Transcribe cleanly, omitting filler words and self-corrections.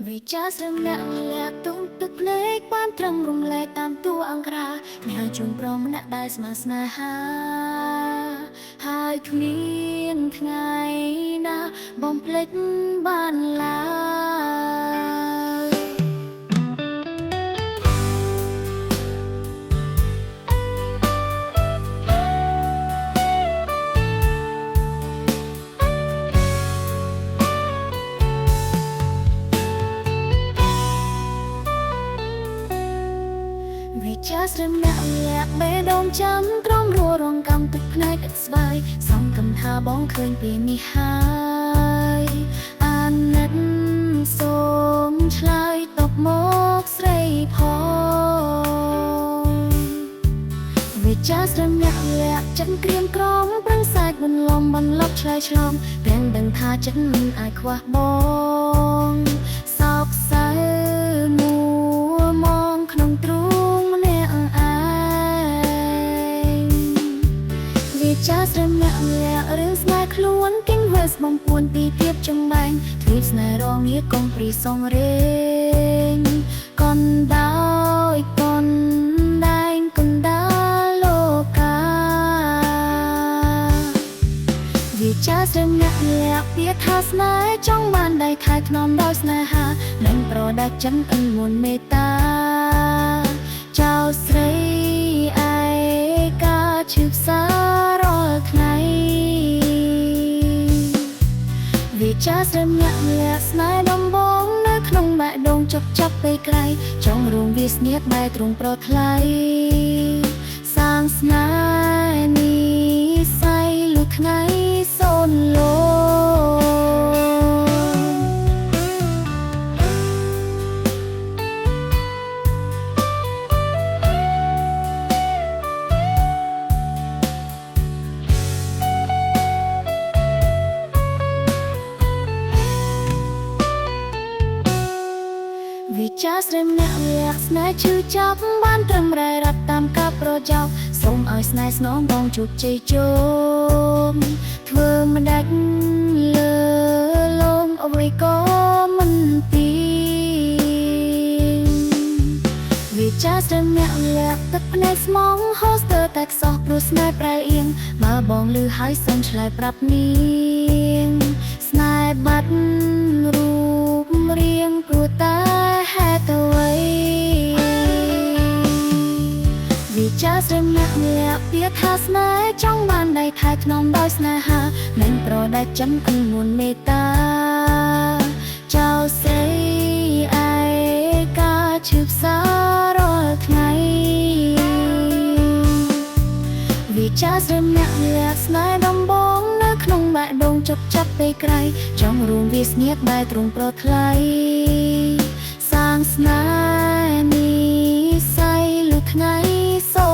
វាចាស្រមនាក់លាក់ទុំទឹកភ្នែកបានត្រឹមរំលែកតាមតួអង្គរាញ៉ាជូនប្រមអ្នកដែលស្មើស្នេហាហើយគ្មានថ្ងៃណាបំភ្លេចបានឡើយ វាចាស្រមនាក់លាក់បេះដូងចាំក្រមរួរងកម្មទឹកភ្នែកឥតស្បាយសងកំថាបងឃើញពេលនេះហើយអាណិតសូមឆ្លើយតបមកស្រីផងវាចាស្រមនាក់លាក់ចិត្តក្រៀមក្រំប្រឹងសាច់បន្លំបន្លប់ឆ្លើយឆ្លងទាំងដឹងថាចិត្តមិនអាចខ្វះបងសោកសៅមួមងក្នុងទ្រូងម្នាក់ឯង វាចាស្រមនាក់លាក់រឿងស្នេហ៍ខ្លួនគិញវាសបំពួនពីភាពចំបែងទ្វីបស្នេហ៍រងងារកុំព្រីសងរេងកនដោយកនដែងកណ្ដាលលោកាវាចាស្រមនាក់លាក់ពាក្យថាស្នេហ៍ចង់បានដៃថែថ្នមដោយស្នេហានិងប្រដាច់ចិនអិនមុនមេត្តាចៅស្រីឯកាឈឺផ្សាររាល់ថ្ងៃវាចាស្រមនាក់លាក់ស្នេហ៍ដំបងនៅក្នុងបេះដូងចុកចាប់ពេលក្រៃចង់រួមវាសនាបែរទ្រង់ប្រថ្លៃសាងស្នេហ៍និស័យលុះថ្ងៃសូនលោ វាចាស្រមនាក់លាក់ស្នេហ៍ឈឺចាប់បានត្រឹមរ៉ែរ៉ាត់តាមការប្រយោគសូមឲ្យស្នេហ៍ស្នងបងជោគជ័យជោមធ្វើមិនដាច់លើលងអ្វីក៏មិនទីវាចាស្រមនាក់លាក់ទឹកភ្នែកស្មងហូស្ទើតែខ្សោះព្រោះស្នេហ៍ប្រែអៀងបើបងលឺហើយសូមឆ្លើយប្រាប់នាងស្នេហ៍បាត់រូបរាងព្រោះតែហេតុអ្វីវាចាស្រមនាក់លាក់ពាក្យថាស្នេហ៍ចង់បានដៃថែថ្នមដោយស្នេហាមិនប្រដាច់ចិនអិនមុនមេត្តាចៅស្រីឯកាឈឺផ្សាររាល់ថ្ងៃវាចាស្រមនាក់លាក់ស្នេហ៍ដំបងនៅក្នុងបេះដូងចុកចាប់ពេលក្រៃចង់រួមវាសនាបែរទ្រង់ប្រថ្លៃសាងស្នេហ៍និស័យលុះថ្ងៃសូ